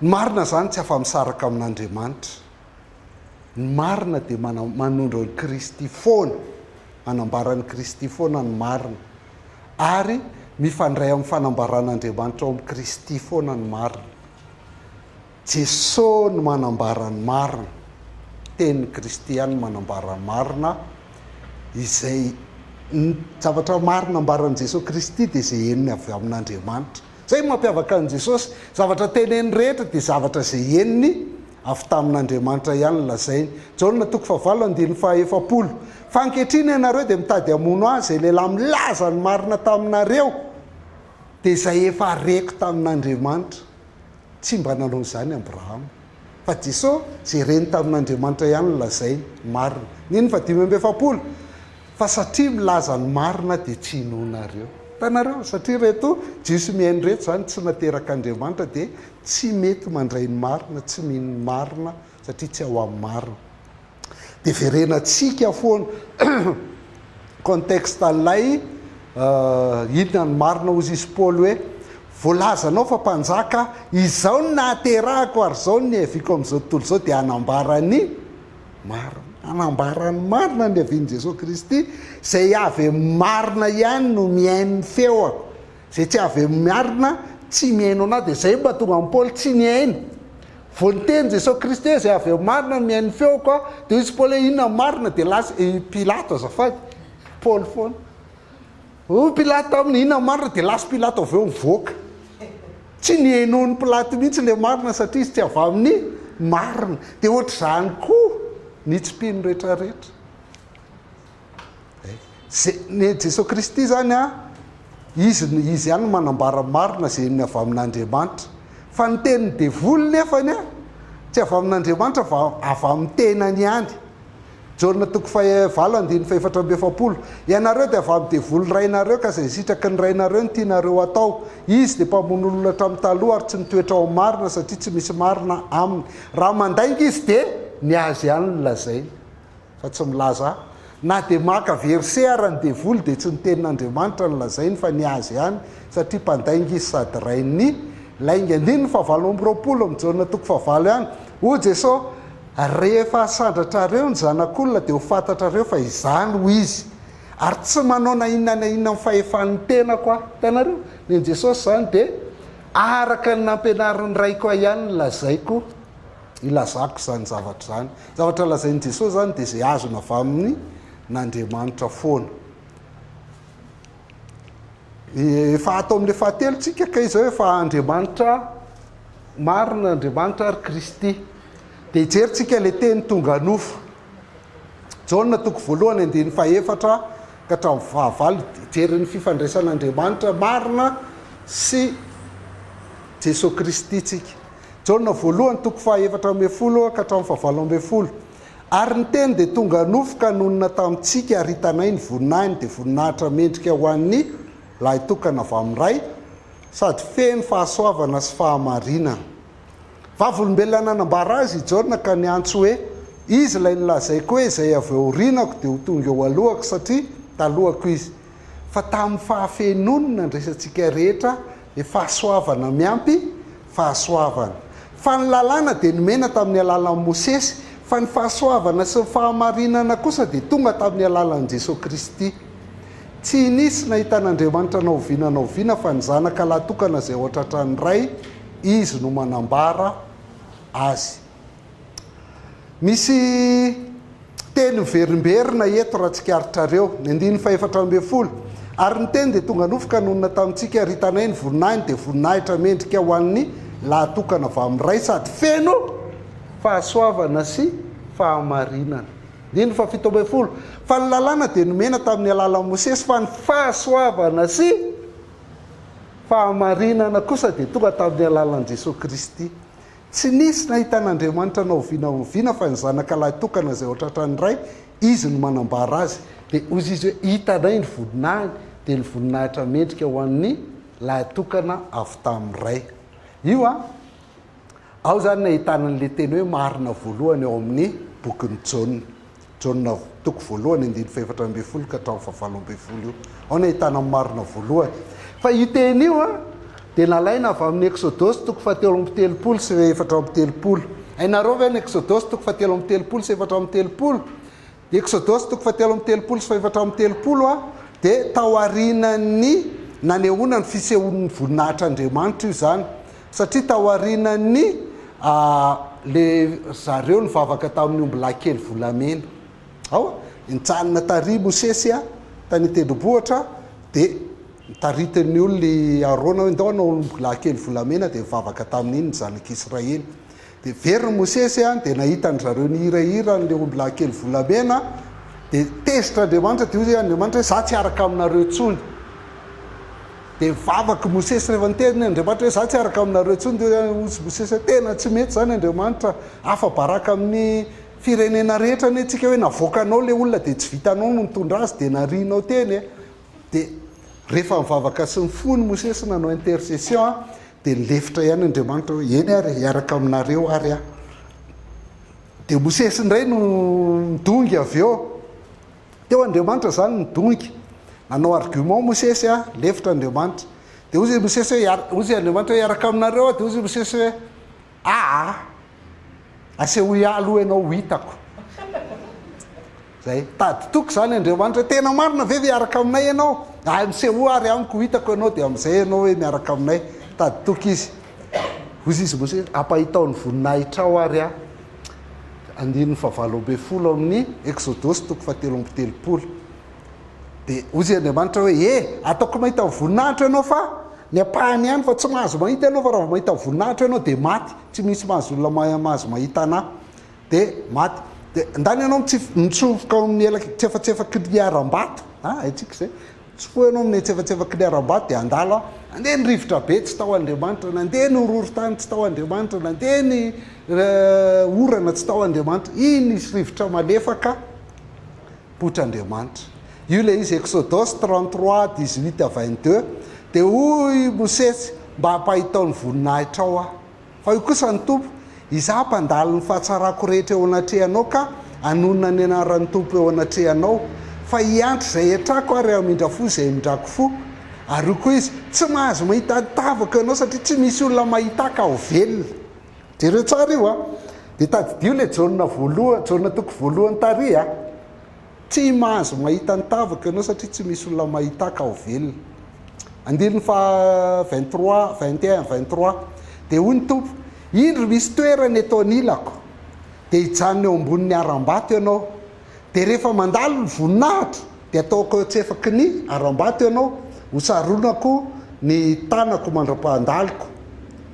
Ny marina izany tsy afa-misaraka amin'Andriamanitra. Ny marina dia manondro an'i Kristy foana, manambara an'i Kristy foana ny marina. Ary mifandray amin'ny fanambaran'Andriamanitra ao amin'i Kristy foana ny marina. Jesoa no manambara ny marina. Tenin'i Kristy ihany no manambara ny marina. Izay, ny zavatra marina ambaran'i Jesoa Kristy dia izay henony avy amin'Andriamanitra. Izay no mampiavaka an'i Jesosy. Zavatra teneniny rehetra dia zavatra izay henony avy tamin'Andriamanitra ihany no lazainy. Jaona toko fahavalo andininy fahaefapolo. Fa ankehitriny ianareo dia mitady hamono ahy, izay lehilahy milaza ny marina taminareo, dia izay efa reko tamin'Andriamanitra. Tsy mba nanao izany Abrahama. Fa Jesosy, izay reny tamin'Andriamanitra ihany no lazainy, marina. Andininy fahadimy amby efapolo. Fa satria milaza ny marina dia tsy inoanareo. Hitanareo? Satria ireto Jiosy mihaino ireto izany tsy naterak'Andriamanitra dia tsy mety mandray ny marina, tsy mino ny marina satria tsy ao amin'ny marina. Dia verenantsika foana contexte an'ilay inona ny marina hozy izy Paoly hoe voalazanao fa mpanjaka izao no nahaterahako ary izao no niaviako amin'izao tontolo izao dia hanambara ny marina. Hanambara ny marina ny niavian'i Jesoa Kristy, izay avy amin'ny marina ihany no mihaino ny feoko. Izay tsy avy amin'ny marina tsy mihaino anah dia izay mba tonga amin'i Paoly tsy nihaino. Vao niteny Jesoa Kristy hoe izay avy amin'ny marina no mihaino ny feoko a, dia hoy izy Paoly hoe inona ny marina dia lasa i Pilato azafady, Paoly foana. Hoy Pilato taminy inona ny marina dia lasa Pilato avy eo nivoaka. Tsy nihainoan'i Pilato mihitsy ilay marina satria izy tsy avy amin'ny marina. Dia ohatr'izany koa ny tsy mpino rehetrarehetra. Ze, ny Jesoa Kristy izany an, Izy, Izy ihany no manambara marina izay henony avy amin'Andriamanitra. Fa ny tenin'ny devoly nefany an, tsy avy amin'Andriamanitra fa avy amin'ny tenany ihany. Jaona toko fahavalo andininy fahefatra amby efapolo. Ianareo dia avy amin'ny devoly rainareo ka izay sitraky ny rainareo no tianareo hatao. Izy dia mpamono olona hatramin'ny taloha ary tsy mitoetra ao amin'ny marina satria tsy misy marina aminy. Raha mandainga izy dia ny azy ihany no lazainy. Fa tsy milaza na dia maka verset ara ny devoly dia tsy ny tenin'Andriamanitra no lazainy fa ny azy ihany satria mpandainga izy sady rain'ny lainga. Andininy fahavalo amby roapolo amin'ny Jaona toko fahavalo ihany. Hoy Jesoa, Rehefa asandratrareo ny Zanak'olona dia ho fantatrareo fa Izaho no Izy. Ary tsy manao na inona na inona amin'ny fahefan'ny tenako Aho. Hitanareo? Ny an'i Jesosy izany dia araka ny nampianarin'ny Raiko Ahy ihany no lazaiko. Ilazako izany zavatra izany. Zavatra lazain'i Jesosy izany dia izay azony avy amin'ny n'Andriamanitra foana. Efa ato amin'ilay fahatelo tsika kay izao efa Andriamanitra marina, Andriamanitra ary Kristy. Dia hijery tsika ilay teny tonga nofo. Jaona toko voalohany andininy fahefatra ka hatramin'ny fahavalo, hijery ny fifandraisan'Andriamanitra marina sy Jesosy Kristy tsika. Jaona voalohany toko faha-14 ka hatramin'ny faha-18. Ary ny Teny dia tonga nofo ka nonina tamintsika ary hitanay ny voninahiny dia voninahitra mendrika ho an'ny Lahitokana avy amin'ny Ray sady feno fahasoavana sy fahamarinana. Vavolombelona nanambara azy i Jaona ka niantso hoe, Izy ilay nolazaiko hoe izay avy eo aorianako dia ho tonga eo alohako satria talohako izy. Fa tamin'ny fahafenoany nandraisantsika rehetra Ny fahasoavana miampy fahasoavana. Fa ny lalàna dia nomena tamin'ny alalan'i Mosesy, fa ny fahasoavana sy ny fahamarinana kosa dia tonga tamin'ny alalan'i Jesoa Kristy. Tsy nisy nahita an'Andriamanitra na oviana na oviana, fa ny Zanaka lahy tokana izay ao an-tratran'ny Ray, Izy no manambara Azy. Misy teny miverimberina eto raha tsikaritrareo. Ny andininy fahefatra ambin'ny folo. Ary ny teny dia tonga nofo ka nonina tamintsika ary hitanay ny voninahiny dia voninahitra mendrika ho an'ny lahatokana avy amin'ny Ray sady feno fahasoavana sy fahamarinana. Andininy fahafito ambin'ny folo. Fa ny lalàna dia nomena tamin'ny alalan'i Mosesy fa ny fahasoavana sy fahamarinana kosa dia tonga tamin'ny alalan'i Jesoa Kristy. Tsy nisy nahita an'Andriamanitra na oviana oviana fa ny Zanaka lahy tokana izay ao an-tratran'ny Ray, Izy no manambara Azy. Dia hozy Izy hoe, Hitanay ny voninahiny, dia ny voninahitra mendrika ho an'ny lahy tokana avy tamin'ny Ray. Io an, ao izany no ahitana an'ilay teny hoe marina voalohany ao amin'ny bokin'i Jaona. Jaona toko voalohany andininy fahefatra ambin'ny folo ka hatramin'ny fahavalo ambin'ny folo io. Ao no ahitana ny marina voalohany. Fa io teny io an, dia nalaina avy amin'ny Eksodosy toko fahatelo amby telopolo sy 34. Hainareo ve ny Eksodosy toko fahatelo amby telopolo sy 34? Eksodosy toko fahatelo amby telopolo sy faha-34 dia taorianan'ny nanehoana ny fisehoan'ny voninahitr'Andriamanitra io izany, satria taorianan'ny le zareo nivavaka tamin'ny ombilahy kely volamena. Ao, nijanona tary Mosesy tany an-tendrombohitra dia nitaritin'ny olona i Arona hoe ndao hanao ombilahy kely volamena dia nivavaka tamin'iny ny zanak'Israely. Dia very Mosesy dia nahita an-dry zareo nihirahira an'ilay ombilahy kely volamena, dia tezitra Andriamanitra, dia hoy Andriamanitra hoe, Izaho tsy hiaraka aminareo intsony. Dia nivavaka i Mosesy rehefa niteny Andriamanitra hoe, Izaho tsy hiaraka aminareo intsony, dia hoy Mosesy hoe, Tena tsy mety izany Andriamanitra, afa-baraka amin'ny firenena rehetra anie tsika hoe navoakanao ilay olona dia tsy vitanao no nitondra azy dia narianao teny e. Dia rehefa nivavaka sy nifona i Mosesy nanao intercession, Dia nilefitra ihany Andriamanitra hoe, Eny ary, hiaraka aminareo ary aho. Dia Mosesy indray no nidongy avy eo. Teo Andriamanitra izany nidongy. Nanao argument Mosesy, lefitra Andriamanitra. Dia hoy Mosesy hoe, hoy Andriamanitra hoe, hiaraka aminareo aho. Dia hoy Mosesy hoe, aa, asehoy ahy aloha ianao ho hitako. Zay. Tady toky izany Andriamanitra hoe tena marina ve miaraka aminay ianao? Ay misehoa ary amiko ho hitako ianao dia amin'izay ianao hoe miaraka aminay. Tady toky izy. Hoy izy Mosesy, ampahitao ny voninahitrao ary aho. Andininy fahavalo ambin'ny folo amin'ny Eksodosy toko fahatelo amby telopolo. Dia hoy izy Andriamanitra hoe, e, ataoko mahita ny voninahitro ianao fa ny ampahany ihany fa tsy mahazo mahita ianao fa raha vao mahita ny voninahitro ianao dia maty. Tsy misy mahazo olona mahazo mahita anà. Dia maty. Dia ndany ianao mitsofoka ao amin'ny ela tsefatsefaky ny harambato. Ah, haintsika izay. Tsofoha ianao amin'ny tsefatsefaky ny harambato dia handalo aho. Nandeha ny rivotra be tsy tao Andriamanitra, nandeha ny horohorontany tsy tao Andriamanitra, nandeha ny orana tsy tao Andriamanitra. Iny nisy rivotra malefaka poitra Andriamanitra. Io ilay izy Exodus 33, 18 à 22. Dia hoy Mosesy, mba ampahitao ny voninahitrao aho. Fa hoy kosa ny Tompo, Izaho mpandalo ny fahatsarako rehetra eo anatrehanao ka hanonona ny anaran'ny Tompo eo anatrehanao, fa hiantry izay hiantrako ary hamindra fo izay hamindrako fo. Ary hoy koa Izy, Tsy mahazo mahita ny tavako ianao satria tsy misy olona mahita ahy ka ho velona. Jereo tsara io an! Dia tadidio ilay Jaona voalohany, Jaona toko voalohany tary an! Tsy mahazo mahita ny tavako ianao satria tsy misy olona mahita ahy ka ho velona. Andininy faha 23, 21, 23. Dia hoy ny Tompo, Indro misy toerana eto anilako, dia hijanona eo ambonin'ny harambato ianao. Dia rehefa mandalo ny voninahitro, dia ataoko eo an-tsefaky ny harambato ianao, hosaronako ny tanako mandra-pandaliko.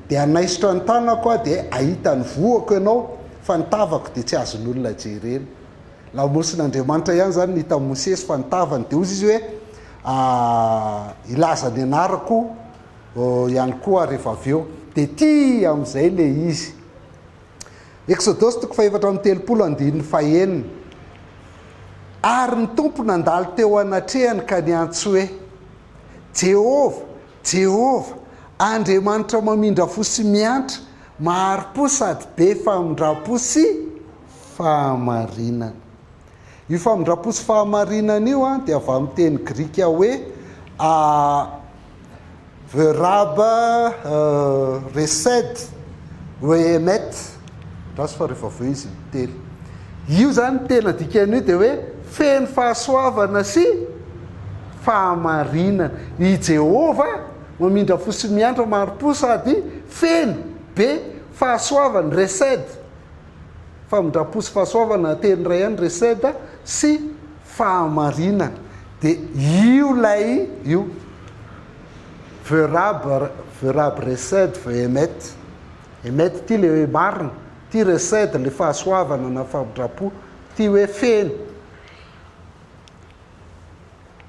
Dia hanaisotra ny tanako aho, dia hahita ny vohoko ianao, fa ny tavako dia tsy azon'olona jerena. Lamosin'Andriamanitra ihany izany ny hitan'i Mosesy fa ny tavany. Dia hoy izy hoe, Hilaza ny anarako ihany koa aho rehefa avy eo. Dia tia amin'izay ilay izy. Eksodosy toko fahefatra amby telopolo andininy fahenina. Ary ny Tompo nandalo teo anatrehany ka niantso hoe, Jehovah, Jehovah, Andriamanitra mamindra fo sy miantra, mahari-po sady be famindram-po sy fahamarinana. Io famindram-po sy fahamarinana io dia avy amin'ny teny grika hoe verab resed weemet, andraso fa rehefa avy eo izy miteny. Io izany tena dikan'io dia hoe feno fahasoavana sy fahamarinana. I Jehovah mamindra fo sy miantra mari-po sady feno be fahasoavana, resed. Famindram-po sy fahasoavana, teny iray ihany, resed, sy fahamarinana. Dia io ilay io. Verab, verab resed, vehemet. Emet ity ilay hoe marina, ity resed ilay fahasoavana na famindram-po, ity hoe feno.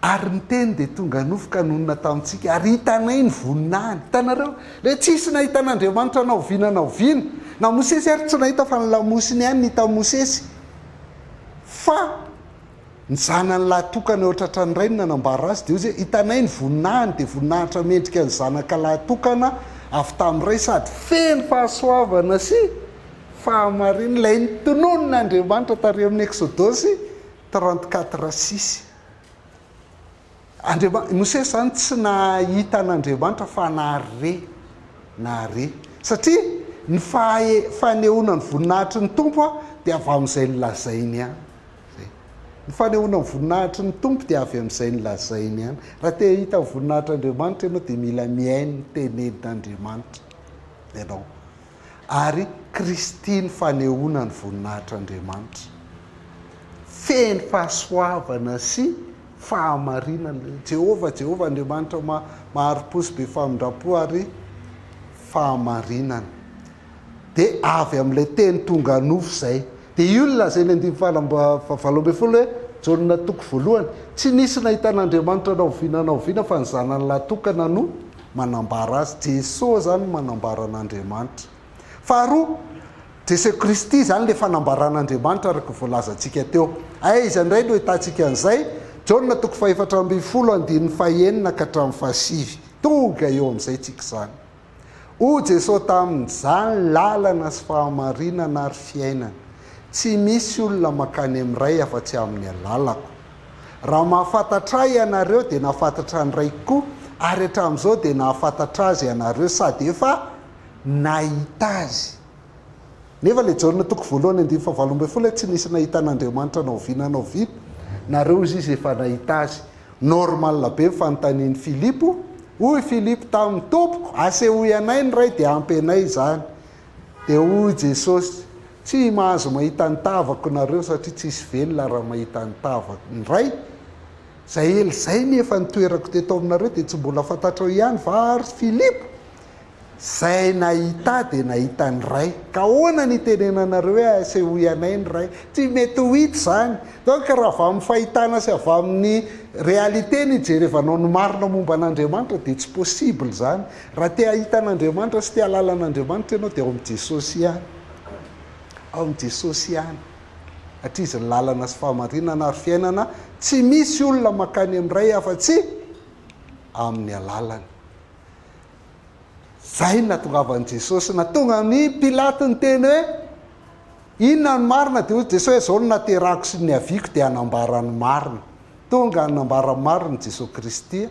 Ary ny Teny dia tonga nofo ka nonina tamintsika, ary hitanay ny voninahiny. Hitanareo? Ilay tsisy nahita an'Andriamanitra na oviana na oviana. Na Mosesy ary tsy nahita fa ny lamosiny ihany no hitan'i Mosesy. Fa ny Zanany lahy tokana eo an-tratran'ny Rainy nanambara azy, dia hoy izy hoe, Hitanay ny voninahiny, dia voninahitra mendrika ny Zanaka lahy tokana avy tamin'ny Ray sady feno fahasoavana sy fahamarinana, ilay notononin'Andriamanitra tary amin'ny Eksodosy 34 six. Andriama, i Mosesy izany tsy nahita an'Andriamanitra fa nahare, nahare. Satria ny fahe, fanehoana ny voninahitry ny Tompo dia avy amin'izay nolazainy ihany. Izay. Ny fanehoana ny voninahitry ny Tompo dia avy amin'izay nolazainy ihany. Raha te hahita ny voninahitr'Andriamanitra ianao dia mila mihaino ny tenenin'Andriamanitra ianao. Ary Kristy ny fanehoana ny voninahitr'Andriamanitra. Feno fahasoavana sy fahamarinana. Jehovah, Jehovah Andriamanitra mahari-po sy be famindram-po ary fahamarinana. Dia avy amin'ilay teny tonga nofo izay. Dia io no lazain'ny andininy faha 18 hoe, Jaona toko voalohany, Tsy nisy nahita an'Andriamanitra na oviana na oviana fa ny Zanany lahy tokana no manambara azy. Jesoa izany no manambara an'Andriamanitra. Faharoa, Jesoa Kristy izany ilay fanambaran'Andriamanitra araka ny voalazantsika teo. Aiza indray no ahitantsika an'izay? Jaona toko faha-14 andininy fahenina ka hatramin'ny fahasivy. Tonga eo amin'izay tsika izany. Hoy Jesoa taminy, Izaho ny lalana sy fahamarinana ary fiainana. Tsy misy olona mankany amin'ny Ray afa-tsy amin'ny alalako. Raha mahafantatra Ahy ianareo dia nahafantatra ny Raiko koa, ary hatramin'izao dia nahafantatra Azy ianareo sady efa nahita Azy. Nefa ilay Jaona toko voalohany andininy faha-18 hoe tsy nisy nahita an'Andriamanitra na oviana na oviana, nareo izy izy efa nahita Azy. Normal be ny fanontanian'i Filipo, hoy Filipo taminy, Tompoko, asehoy anay ny Ray dia ampy anay izany. Dia hoy Jesosy, Tsy mahazo mahita ny tavako nareo satria tsisy velona raha mahita ny tavako ny Ray. Izay ela izay ny efa nitoerako teto aminareo dia tsy mbola fantatrao ihany va ary Filipo? Izay nahita ahy dia nahita ny Ray. Ka ahoana ny itenenanareo hoe asehoy anay ny Ray? Tsy mety ho hita izany. Donc raha avy amin'ny fahitana sy avy amin'ny réalité no ijerevanao ny marina momba an'Andriamanitra dia tsy possible izany. Raha te hahita an'Andriamanitra sy te hahalala an'Andriamanitra ianao dia ao amin'i Jesosy ihany. Ao amin'i Jesosy ihany. Satria Izy ny lalana sy fahamarinana ary fiainana, tsy misy olona mankany amin'ny Ray afa-tsy amin'ny alalany. Izay no nahatongavan'i Jesosy. Nahatonga an'i Pilato niteny hoe, Inona no marina? Dia hoy Jesosy hoe, Izao no naterahako sy niaviako dia hanambara ny marina. Tonga hanambara ny marina i Jesosy Kristy.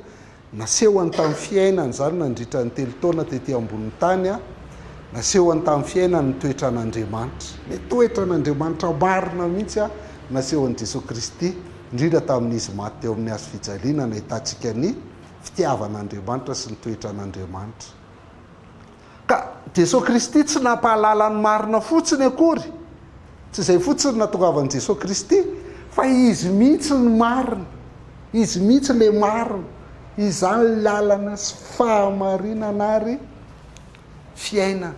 Nasehony tamin'ny fiainany izany nandritra ny telo taona tety ambonin'ny tany. Nasehony tamin'ny fiainany ny toetran'Andriamanitra. Ilay toetran'Andriamanitra marina mihitsy nasehon'i Jesosy Kristy, indrindra tamin'izy maty teo amin'ny hazo fijaliana, nahitantsika ny fitiavan'Andriamanitra sy ny toetran'Andriamanitra. Ka Jesoa Kristy tsy nampahalala ny marina fotsiny akory, tsy izay fotsiny no nahatongavan'i Jesoa Kristy, fa Izy mihitsy no marina, Izy mihitsy ilay marina, Izany lalana sy fahamarinana ary fiainana.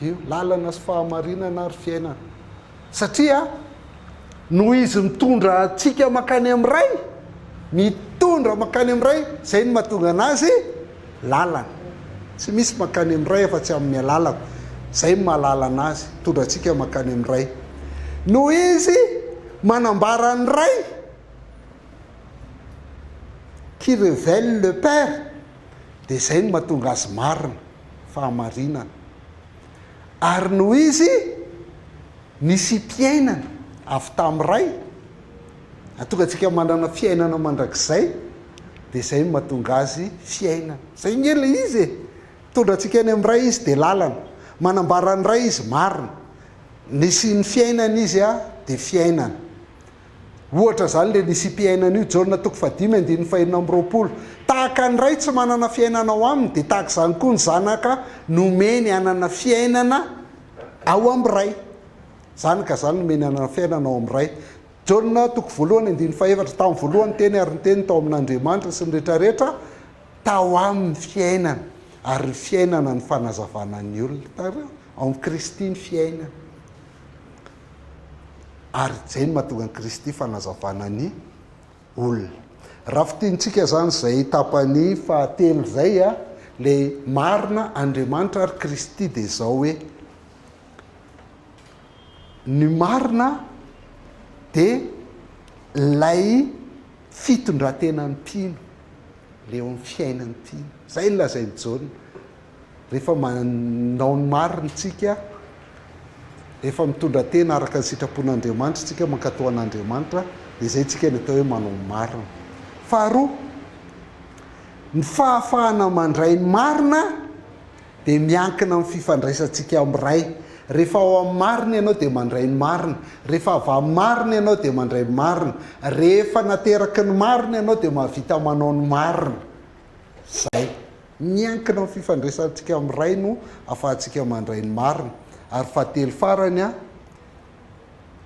Io, lalana sy fahamarinana ary fiainana. Satria noho Izy mitondra antsika mankany amin'ny Ray, mitondra mankany amin'ny Ray, izay no mahatonga an'Azy lalana. Tsy misy mankany amin'ny Ray afa-tsy amin'ny alalako. Izay no maha-lalana Azy, mitondra antsika mankany amin'ny Ray. Noho Izy manambara ny Ray, qui révèle le Père, dia izay no mahatonga Azy marina, fahamarinana. Ary noho izy nisiam-piainana avy tamin'ny Ray, hahatonga antsika manana fiainana mandrakizay, dia izay no mahatonga azy fiainana. Izay ange ilay izy e! Mitondra antsika any amin'ny Ray izy dia lalana. Manambara ny Ray izy marina. Nisian'ny fiainana izy dia fiainana. Ohatra izany ilay nisiam-piainana io, Jaona toko fahadimy andininy fahenina amby 20. Tahaka ny Ray tsy manana fiainana ao aminy, dia tahaka izany koa ny Zanaka nomeny hanana fiainana ao amin'ny Ray. Zanaka izany nomeny hanana fiainana ao amin'ny Ray. Jaona toko voalohany andininy fahefatra, Tamin'ny voalohany ny Teny ary ny Teny tao amin'Andriamanitra sy ny rehetrarehetra tao aminy fiainana, ary ny fiainana no fanazavana ny olona. Hitanareo? Ao amin'i Kristy ny fiainana. Ary izay no mahatonga an'i Kristy fanazavana ny olona. Raha fintinintsika izany izay tapany fahatelo izay, ilay marina Andriamanitra ary Kristy dia izao hoe, ny marina dia ilay fitondrantenan'ny mpino, ilay eo amin'ny fiainan'ny mpino. Izay no lazain'i Jaona. Rehefa manao ny marina isika, rehefa mitondra tena araka ny sitrapon'Andriamanitra isika, mankatò an'Andriamanitra, dia izay isika no atao hoe manao ny marina. Faharoa, Ny fahafahana mandray ny marina dia miankina amin'ny fifandraisantsika amin'ny Ray. Rehefa ao amin'ny marina ianao dia mandray ny marina. Rehefa avy amin'ny marina ianao dia mandray ny marina. Rehefa nateraky ny marina ianao dia mahavita manao ny marina. Izay. Miankina amin'ny fifandraisantsika amin'ny Ray no ahafahantsika mandray ny marina. Ary fahatelo farany,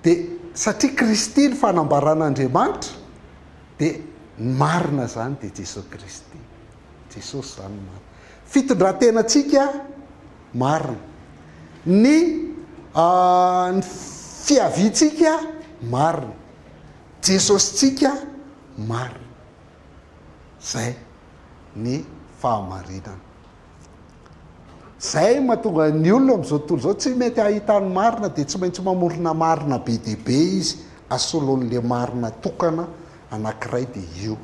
dia satria Kristy ny fanambaran'Andriamanitra, dia ny marina izany dia Jesoa Kristy. Jesosy izany no marina. Fitondran-tenantsika marina. Ny ny fiaviantsika marina. Jesosintsika marina. Izay ny fahamarinana. Izay mahatonga ny olona amin'izao tontolo izao tsy mety hahita ny marina dia tsy maintsy mamorona marina be dia be izy asoloan'ilay marina tokana anankiray dia io.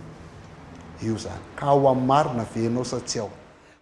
Io izany. Ka ao amin'ny marina ve ianao sa tsy ao?